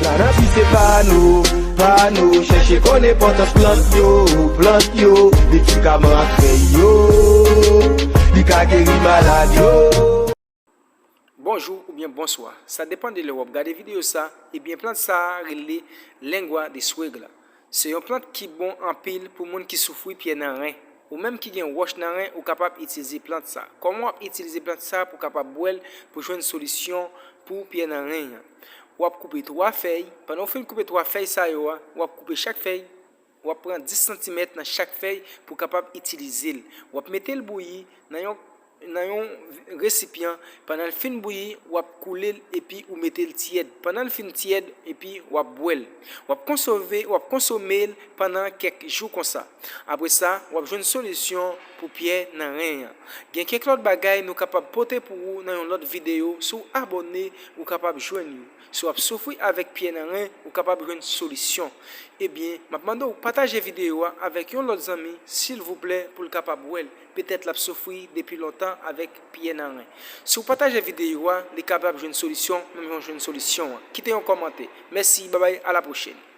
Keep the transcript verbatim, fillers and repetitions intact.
Kanabi se pa nou, pa nou, chèche konn enpòtans plant yo, plant yo, medikaman ak fèy yo, li ka geri malad yo. Bonjou oubyen bonswa, sa depann de lè w ap gade videyo sa, ebyen plant sa a rele lengua de suegra. Se yon plant ki bon anpil pou moun ki soufri pyè nan ren. Ou menm ki gen wòch nan ren, ou kapab itilize plant sa. Kòman w ap itilize plant sa pou w kapab bwè l pou jwenn solisyon pou pyè nan ren an? W ap koupe twa fèy. Pandan w fin koupe twa fèy sa yo a, w ap koupe chak fèy, w ap pran dis santimèt nan chak fèy pou w kapab itilize l. W ap mete l bouyi nan yon nan yon resipyan, pandan l fin bouyi, w ap koule l epi ou mete l tyèd. Pandan l fin tyèd, epi w ap bwè l. W ap konsove, w ap konsome l pandan kèk jou konsa. Apre sa, w ap jwenn solisyon pou pyè nan ren an. Gen kèk lòt bagay nou kapab pote pou ou nan yon lòt videyo. Si w abòne, ou kapab jwenn yo. Si w ap soufri avèk pyè nan ren, ou kapab jwenn solisyon. Ebyen, m ap mande w pataje videyo a avèk yon lòt zanmi, silvouplè, pou l kapab wè l. Petèt l ap soufri depi lontan avèk pyè nan ren. Si w pataje videyo a, li kapab jwenn solisyon, menm jan w jwenn solisyon an. Kite yon kòmantè. Mèsi, babay, a la pwochèn.